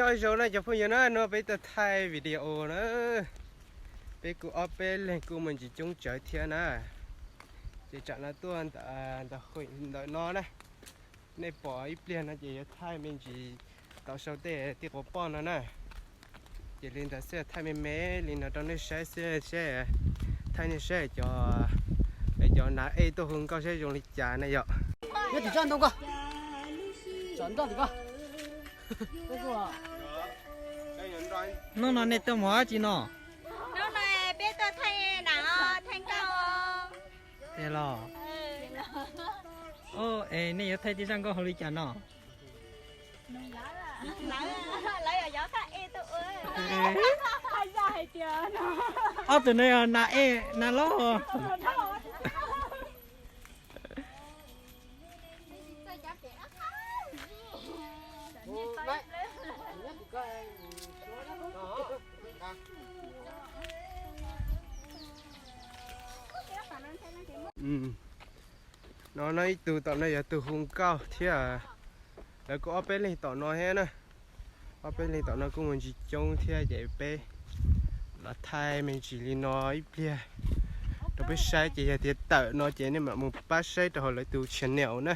Nyob zoo na cov phooj ywg na, no peb tuaj thaij video na. Peb kuj ob peb leeg kuj muaj ntsis coob tsawv thiab na. Ces tsam no tuaj ntawm, ntawm no na, nej pom ib pliag no ces yuav thaij me ntsis tau sau tej tij quav poj no na. Ces li ntawd xwb, thaij me me li no rau nej saib xwb, saib, thaij nej saib cov, cov nas ej tuaj hu nkauj saib zoo li cas na yom. Hnub no nej tuaj mus dab tsi no? Hnub no peb tuaj thaij nas, thaij nkauj. Tiag los? Es nej yuav thaij tej zaj nkauj hauv li cas no? Ob tug no yog nas ej nas loj. No, no ib tug tom no yog tus hu nkauj thiab. Lawv kuj ob peb leeg tom no thiab na. Ob peb leeg tom no kuj muaj ntsis coob thiab ces peb los thaij me ntsis li no ib pliag rau peb saib, ces yog tias tawm no ces nej mam mus pab saib rau hauv lawv tus channel na.